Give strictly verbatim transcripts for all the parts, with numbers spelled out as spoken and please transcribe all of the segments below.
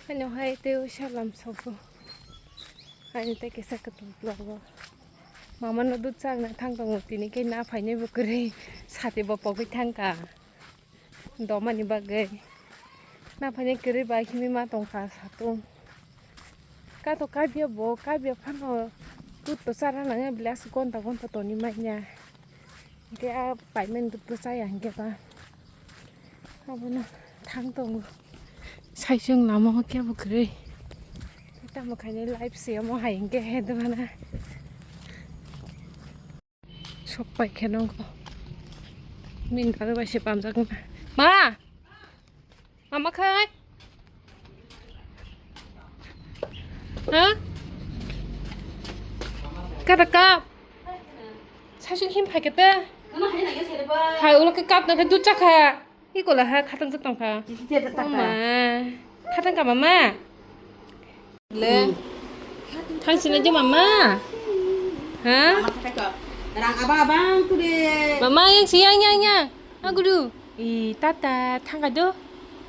Ano hai tei uisa lam sobo. Ani tei kisa kwtwng vlog o. Mama no dud chakna thang tongo, tini khe na phainai bo kwrwi sati bo pogwi thangkha. Domani bagwi. Na phainai kwrwi bai khimi ma tongkha satung. Kato kabya bo, kabya phano dud to chara nangya, glass gonta gonta toni manya. Hingke a paimani dud to chaya hingke ba. Abono thang tongo. Saisung lama o kebo kwrwi. Tamo khainai life se omo hai hingke he dogana. Sok pai khe nongo. Min aro bai se pamjak na. Ma! Mama khai? Ha? Kata kap? Saisung him phai kete? Hai ulo ke kap na khe dud chakha. Iko la ha khatang jok tongkha. Titi tete Oma. Takta. Khatang ka mama? Le. Hmm. Thang sini aja mama. Ha? Mama kata kok. Rang abang abang tu de. Mama yang si yang yang yang. Aku du. Ih, tata, thang ka du.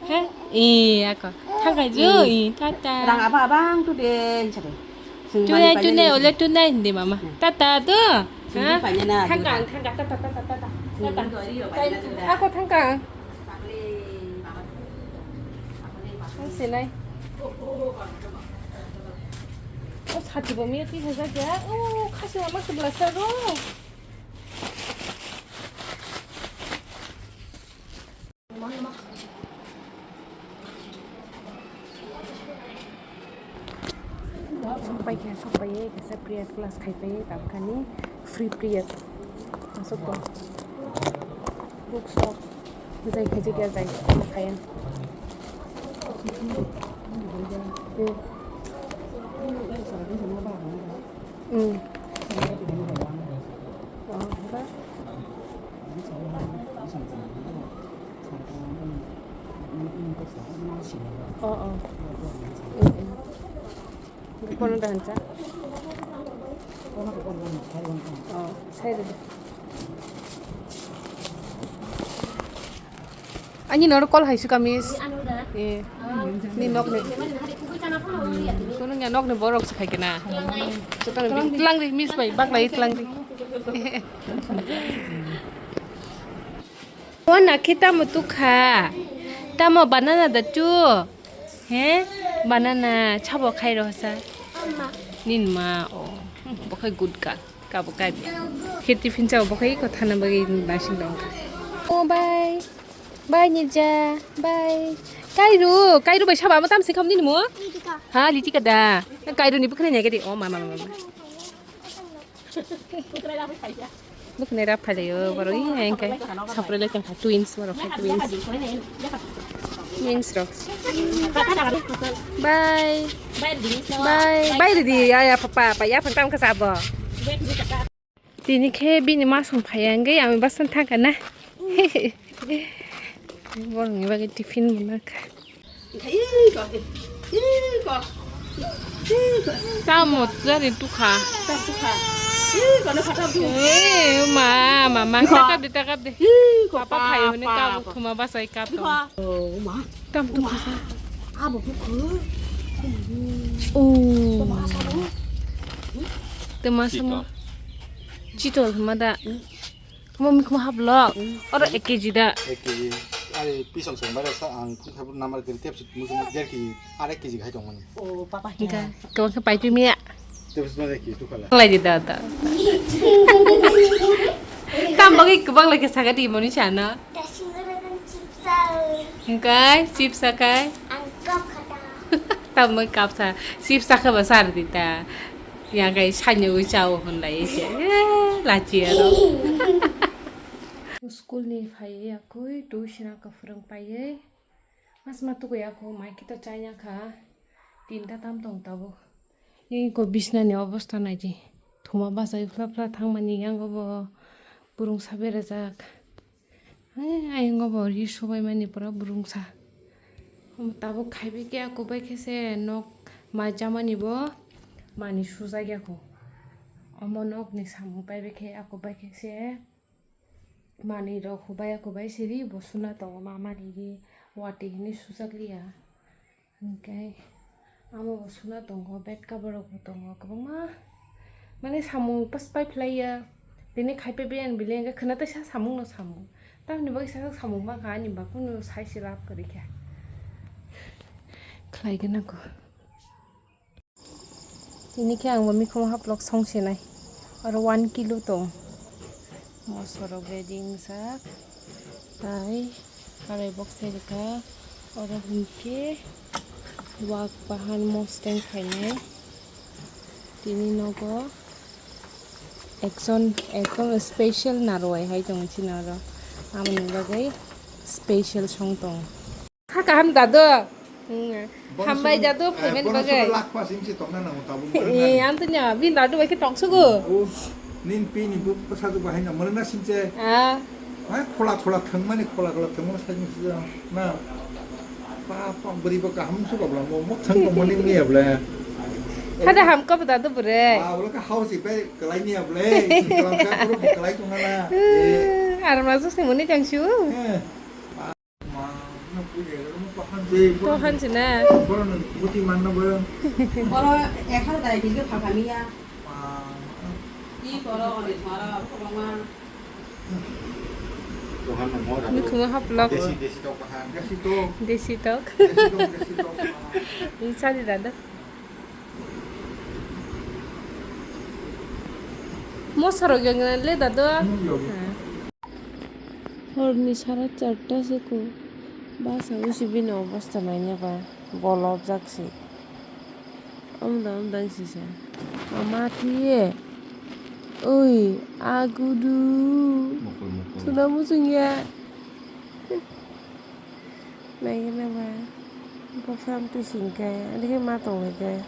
He? Ih, aku. Thang ka du. Hmm. Ih, tata. Rang abang abang tu de. Ini satu. Tunai, tunai, ole tunai hindi mama. Hmm. Tata tu. Sini ha? Paina na, thangkang, thangkang, tata, tata, tata, tata. Sini ko ri ro paina na, tata. Ako thangkang. Ang sinai. O sati bo miya ti haja kya. O khasi mama se bla sa ro. Sokpai khe, sokpai ye, kisa prayer class khai pai ye, tabkhani free prayer. Masuk to. Books rok. Jai khai jai jai khai. Hmm. Hmm. Oh, ba. Oh, oh. Mm, mm. Kono da hancha? Oh, sai de. Ani noro call hai suka miss. Eh, ni nok ni. Hmm, kono nya nok ni borok se khai kena. Joto ni tlang ri miss bai, bak lai tlang ri. O na khe tamo tukha? Tamo banana da tu? He? Banana chabo khai rosa? Ama. Nin ma, o. Bo khai good girl. Kabo kai. Khe tiffin chabo bo khai ko thana bagwi nasing dong. O bye. Bye Nirja. Bye. Kairu, Kairu bai sabo amo tamsi kham nini mo? Litika. Ha, Litika da. Kairu ni bwkhwnai nai gadi. O mama mama. Bwkhwnai rap phailaio, borok ih, hengkai. Sapre lai tongkha, twins borok hai, twins. Twins rok. Bye. Bye. Bye, ridi, ya, ya, papa, apa, ya, phang tam kasa abo. Tini khe bini masong phaiya, hingke, ami basan thangkha na. Borokni bagwi tiffin bo nakha. Tamo jani tukha. Eh, ma, ma, ma, takap de, takap de. Papa phayo hwnwi kabo thuma bachai kap tong. Tam tukha sa. Oh. Tama sama. Chitol hwnma da. Mo mikhumo hablok. Hmm. Oro ek K G da. Ek K G. Are pisong song bare sa ang phun khabu namar kiri tep sut musu der ki are ek K G khai tong mani. O papa. Hingka, kebang khe pai tu miya. Tep sut ma der ki tu khala. Lai di da da. Tam bagi kebang lagi saga di moni sana. Hingka, chips sakai. Ang kap khata. Tam bagi kap sa, chips sakha ba sar di ta. Yang kai sanya ui chao hon lai se. Eh, lachi aro. School ni phaiwi yakui tuition rok kwphrwng paiwi. Mas ma tukui yakho mai khe to chaya kha. Tinta tam tong tabuk. Iko bisna ni obostha nai di. Thuma bachai phla phla thang mani yang obo. Burung sa berajak. Hai, ayang obo ri sobai mani pura burung sa. Omo tabuk khaibai khe ako bai khe se nok mai jamani bo mani sujak yakho. Omo nok ni samung paibai khe ako bai khe se. Manwi rok hubai ya kubai siri bo suna tongo ma manwi ri wati hinwi sujak liya. Hwnkhe amo bo suna tongo, bed cover rok bo tongo kwbangma. Mane samung pas pai phlaiya. Bini khai pai bai ani bili hwnkhe khwna taisa samung no samung. Tamni bagwi sajak samung mankha ani ba kunu sai se lab kwrwi kha. Khlai gwnang ko. Tini khe ang bo mikhumu haplok song sinai. Oro one kilo tong. Moso rok ready wngjak. Tai karai box sai rwkha. Oro hinkhe wak bahan mosteng khainai. Tini nogo ekjon ekdom special narwai hai tongo chini oro. Aboni bagwi special song tongo. Ha kaham dadu. Hmm. Hambai dadu phaimani bagwi. Lakh pas inchi tongna nango tabuk. Eh, ang tanya, bin dadu bai khe tong sugo. Oh, nin pi ni buk pasadu bahai na mrna simche. Ah. Hai khola khola thangmani khola khola thangmani sajung sija na. Pa pa beri ba kaham sugo bla mo mo thang ko mani ni ya bla. Hada ham ko dadu bere. Ah, bla ka hausi bai kalai ni ya bla. Kalai ka kuru kalai tongna na. Eh. Ar masu se muni tang su. Eh. To hansi na. Boro ek hajar dai kilo pha kami ya. Ni boro ni mara ko ma. Mikhumu haplok. Desi, desi tok bahan. Desi tok. Desi tok. Desi tok, desi tok. Ni chari dadu. Mosarok yogna le dadu. Hmm, yogna. Hmm. Horni sara charta se ko. Basa usi bini obosta naina ba. Bolobjak se. Amda amda sisa. Mama tiye. Oi, agudu. Mukul, mukul. Tuna muchung ya. Naigana ba. Bopha amtwi singkhe. Adikhe ma tongkhe.